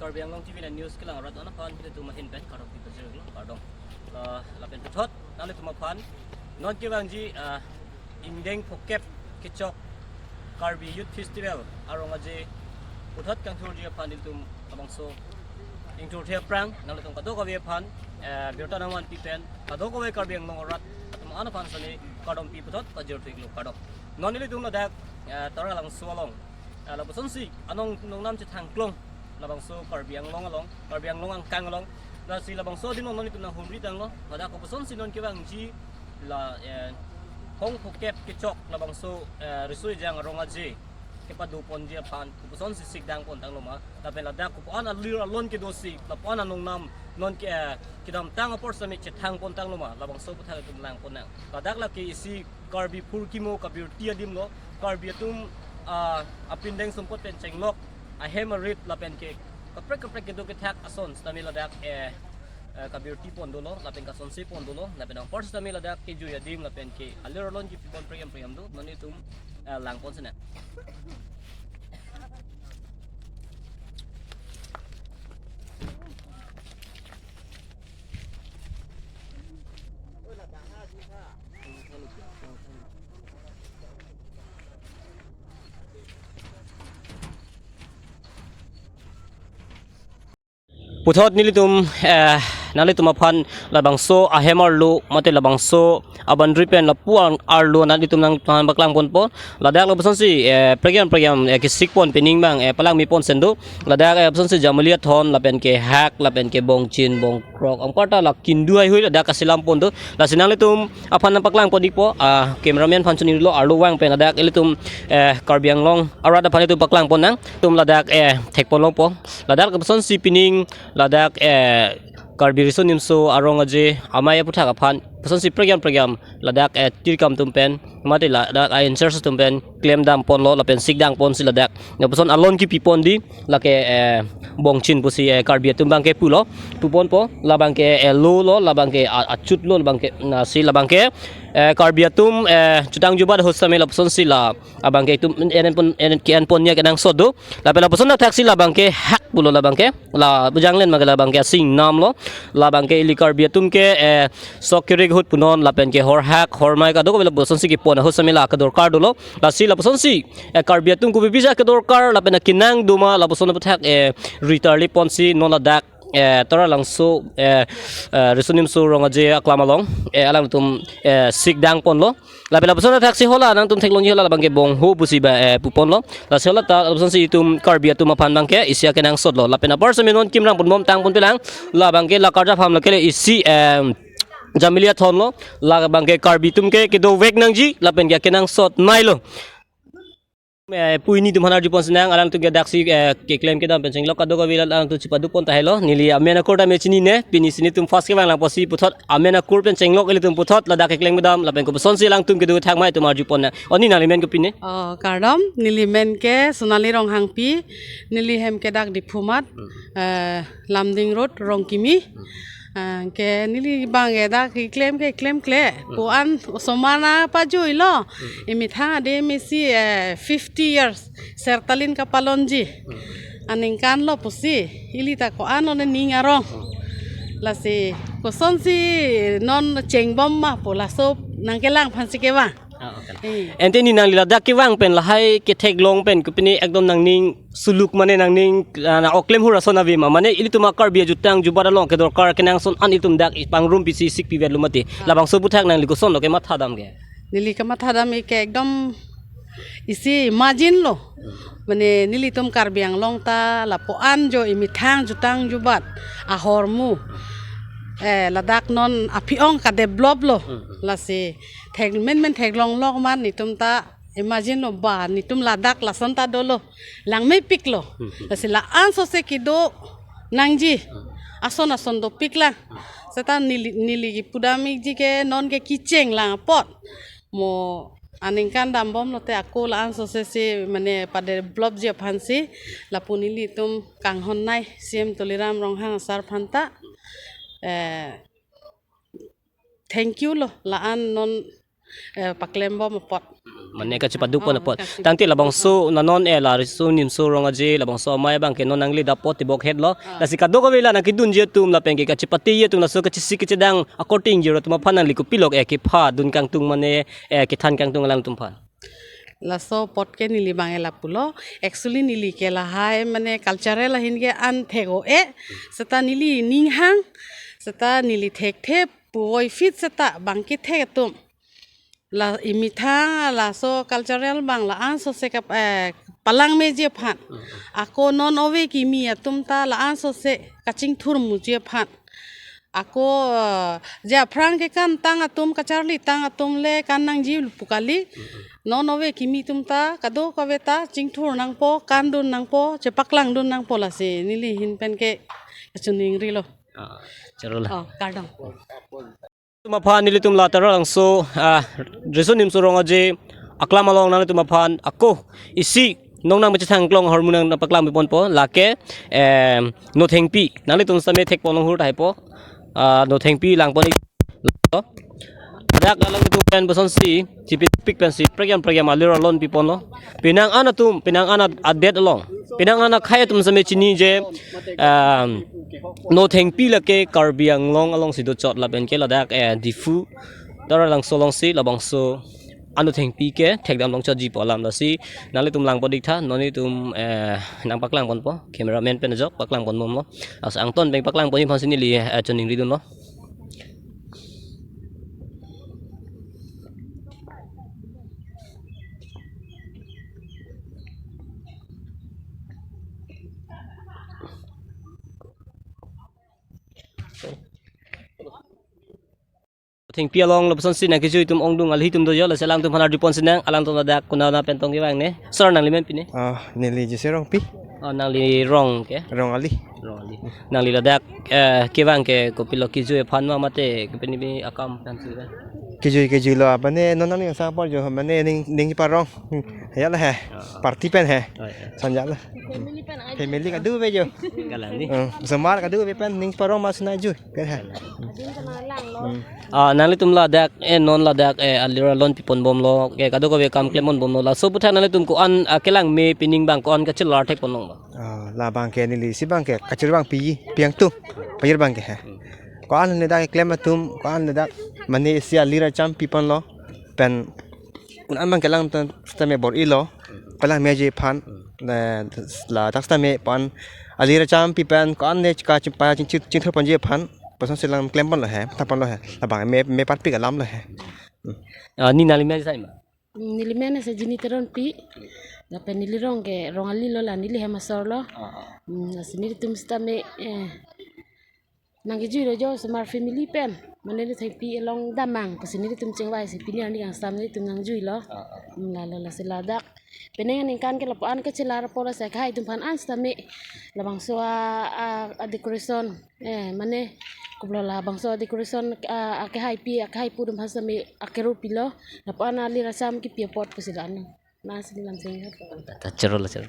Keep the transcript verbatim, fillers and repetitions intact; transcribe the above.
Karbi Anglong T V nine News kelang arat aphan nelitum ahin pen kardom pajirlo, kardom. La, lapen puthot nanglitum aphan non kevangji, ah, ingdeng phokep kechok Karbi Youth Festival arong aje puthot kangthurji aphan nelitum labangso ingthurthe aphrang nanglitum kadokave aphan, eh, birta nangvanpi pen kadokave Karbi Anglong arat atum an aphan sani kardom pi puthot pajirthulo, kardom. Non nelitum ladak, eh, Taralangso along, eh, lapusonsi anong nongnam chethangklong labangso Karbi Anglong along, Karbi Anglong angkang along. Lasi labangso adim along nelitum nanghumri tanglo. Ladak kopusonsi non kevangji la, eh, hong phokep kechok labangso, eh, riso ejang arong aje kepadoponji aphan kopusonsi sikdang pon tanglo ma. Lapen ladak kopu-an alir alon kedosi, lapu-an anongnam non ke, eh, kedamtang apor sami chethang pon tanglo ma, labangso aputhak itum lang pon nang. Ladak lake isi Karbi phurkimo kabirti adim lo, Karbi atum, ah, apindeng sumpot pen chenglok, ahem arit lapen ke kaprek kaprek kedo kethak ason sitame ladak, eh, eh, kabirti pon dolo, lapen kasonse pon dolo, lapen anpar sitame ladak kejui adim lapen ke alir alon kepi pon prekjam prekjam do, non nelitum, eh, lang pon sinang. Puthot nelitum, eh, nanglitum aphan labangso ahem arlo mate labangso a-boundary pen lapu-an arlo nanglitum nangphan paklang ponpo. Ladak lapusonsi, eh, prekjam prekjam, eh, kesik pon pining abang, eh, palangme pon sen do. Ladak, eh, lapusonsi Jamali Athon lapen ke Hak lapen ke Bongchin Bongkrok anparta la kindu haihui ladak kasilam pon do. Lasi nanglitum aphan nangpaklang pon ikpo, ah, cameraman aphan chunilo, arlo vang pen ladak ilitum, eh, Karbi Anglong arat aphan itum paklang pon nang. Itum ladak, eh, thek pon longpo. Ladak lapusonsi pining ladak, eh, Karbi Riso Nimso arong aje amei aputhak aphan lapusonsi prekjam prekjam ladak, eh, tirkam atum pen mate ladak a-in-charge atum pen klemdam ponlo lapen sikdang ponsi ladak lapuson alon kepi pon di lake, eh, Bongchin pusi, eh, Karbi atum abang ke pulo, pu ponpo, labang ke, eh, lo lo, labang ke a-, achut lo, labang ke, lasi labang ke, eh, Karbi atum, eh, jutang jubat ahut sitame lapusonsi la abang ke itum en pon, en ke-en pon ya kenangsot do. Lapen lapuson athaksi labang ke Hak pulo labang ke, la bujanglen ma ke labang ke asingnam lo. Labang ke ili Karbi atum ke, eh, sok kirik ahut punon lapen ke horhak hormai kadokave lapusonsi kepon ahut sitame la kedorkar dolo. Lasi lapusonsi, eh, Karbi atum kopi pisa kedorkar lapen akenang do ma lapuson aputhak, eh, ritarli ponsi non ladak, eh, Taralangso, eh, eh, Riso Nimso arong aje aklam along, eh, alangtum, eh, sikdang ponlo. Lapen lapuson athaksi hala nangtum theklongji hala labang ke Bongho pusi ba, eh, pu ponlo. Lasi hala ta lapusonsi itum Karbi atum aphan abang ke isi akenangsot lo. Lapen apar sami non kimrang pon bom tang pon pilang. Labang ke la karjap ham lake le isi, eh, Jamali Athon lo. Labang ke Karbi atum ke kedovek nangji lapen ke akenangsot nei lo. Eh, pu hini atum aphan arju pon sinang, alangtum ke daksi, eh, keklem kedam pen chenglok kadokave alangtum chepado pon tahai lo. Neli amen akur ta me chinine, pini si nelitum first kevang lang pusi puthot amen akur pen chenglok ilitum puthot ladak keklem kedam lapen kopusonsi alangtum kedo thak ma itum arju pon nang. Oni nangli men kopine? Oh, kardom, neli men ke Sonali Ronghangpi, neli hem ke dak Diphumat, eh, Lumding Road, Rongkimi. Ah, ke neli abang ke dak keklem ke klemkle. Ko-an osomar nangpajuilo. Emethang adim isi, eh, fifty years. Sertalin kapalonji. Aningkan lo pusi. Ili ta ko-an lo ne ning arong. Lasi kosonsi non chengbom ma pu laso nangkelang aphansi kevang. Ah, okay. Eh. Ante ni nangli ladak kevang pen lahai ketheklong pen kopine ekdom nangning suluk mane nangning, ah, na oklem hur ason ave ma, mane ilitum a-Karbi ajutang jubat along kedorkar kenangsot an itum dak ipangrum pisi sikpi vet lo mati. Ah. Labangso aputhak nangli koson lo kematha dam ke? Neli kematha dam ke ekdom isi imagine lo. Mane nelitum Karbi Anglong ta lapu-an jo emethang jutang jubat ahormu. Eh, ladak non aphi-ong kadevelop lo. Hmm. Lasi thek men men theklong lok man nelitum ta imagine lo ba, nelitum ladak lason ta dolo. Langmepik lo. Hmm. Lasi la-an sose kedo nangji. Hmm. Ason ason dopik lang. Seta neli, neli kipu dam ikji ke non ke kecheng lang apot. Mo aningkan dambom lote ako la-an sose si mane padevelopji aphansi lapu nelitum kanghon nei C M Tuliram Ronghang sir aphan ta. Eh, thank you lo, la-an non eh, paklembom apot. Mane kachepaduk pon apot. Kachepaduk. Tangte labangso non non, eh, la Riso Nimso Rong Aje, labangso amei abang ke non nangli dapot tebok het lo. Ah. Lasi kadokave la nangkedunji atum lapen ke kachepate atum laso kachesik kachedang akorte ingjir atum aphan nangli kopilok, eh, kepha dun kangtung mane, eh, kethan kangtung alangtum aphan. Laso apot ke neli abang ke lapulo. Actually neli ke lahai mane cultural ahin ke an thek-o-e. Seta neli ninghang. Seta neli thekthe puvoiphit seta abang ke thek atum. La imethang laso cultural abang la-an sose kap-, eh, palangmeji aphan. Ako non ove kimi atum ta la-an sose kachingthur muji aphan. Ako, eh, je aphrang ke kan tang atum kacharli tang atum le kan nangji pu kali. Non ove kimi atum ta kadokave ta chingthur nangpo, kan dun nangpo, chepaklang dun nangpo lasi neli ahin pen ke kachiningrilo. Ah, choro la. Oh, kardom. Atum aphan nelitum la Taralangso, ah, Riso Nimso Rong Aje aklam along nanglitum aphan ako isi nong nangpachethang klong ahormu nangpaklang piponpo lake, em, Nothengpi. Nanglitum same thekpon longhur tahai po. Ah, Nothengpi langpon ik-, ladak alangtum pen bosonsi chipipik pensi prekjam prekjam alir alon piponlo. Penang an atum, penang an ad-, adet along, penang an akhei atum same chini je, em, Nothengpi lake Karbi Anglong alongsi dochot lapen ke ladak, eh, Diphu Taralangso alongsi labangso Nothengpi ke thekdam longchotji pu alam lasi nanglitum langpon ik tha, non nelitum, eh, nangpaklang ponpo, cameraman pen ajok paklang ponbomlo. Laso angton pen paklang ponji aphansi neli, eh, chiningri dunlo. Thengpi along lapuson si nangkejui atum ongdung, alhi atum do jo, lasi alangtum aphan arjupon sinang, alangtum ladak konat konat pen tong kevang ne. Sir, nangli men pi ne? Ah, neli Jese Rongpi. Oh, nangli Rong ke? Rong Ali. Rong Ali. Nangli ladak, eh, kevang ke kopilo, kejui aphan ma mate kopine bi akam pen si ba? Kejui, kejui lo apa ne, non nangning sang apor jo, mane ning, ning parong. Hmm, ya lah he. Ah. Party pen he. Oh, ya. Sanja lah. Family pen aja. Family kadokave jo. Galang di. Hmm, semar kadokave pen ning parong ma si nangkejui. Pen he. Adin kena lang lo. Hmm. Ah, nanglitum ladak, eh, non ladak, eh, alir alon piponbomlo, ke kadokave kam klemponbomlo. Laso aputhak nanglitum ko-an, ah, kelang me pining abang ko-an kachelar thekponlong ba? Ah, la abang ke neli si abang ke kachir abang pi, pi angtung, pajir abang ke he. Ko-an ladak keklem atum, ko-an ladak mane isi alir acham piponlo, pen ko-an abang ke alangtum sitame bor-ilo, palangmeji aphan, eh, ladak sitame pen alir acham pi pen ko-an ne kachimpa chingchir chingthur ponji aphan, lapuson si alang klemponlo he, thaponlo he, la abang me, me parpik alam lo he. Ah, ne nangli men sai ma? Neli men si Jini Teronpi. Lapen neli rong ke Rong Ali lo, la neli hem asor lo. Ah, ah. Hmm, lasi nelitum sitame, eh, nangkejui lo jo semar family pen. Mane Nothengpi along damnang, lasi nelitum chingvai si pini arni kangsam nelitum nangjuilo. Ah, ah. Hmm, lalo lasi ladak. Penang aningkan ke lapu-an kachelar apor lasi akhei atum aphan an sitame labangso a, a, a decoration. Eh, mane, kopilo labangso decoration, ah, akehaipi, akehaipo atum aphan sitame akerur pilo, lapu-an alir acham kipi apot pusi la-an. Nasi lam sing. Ta, ta, choro la, choro.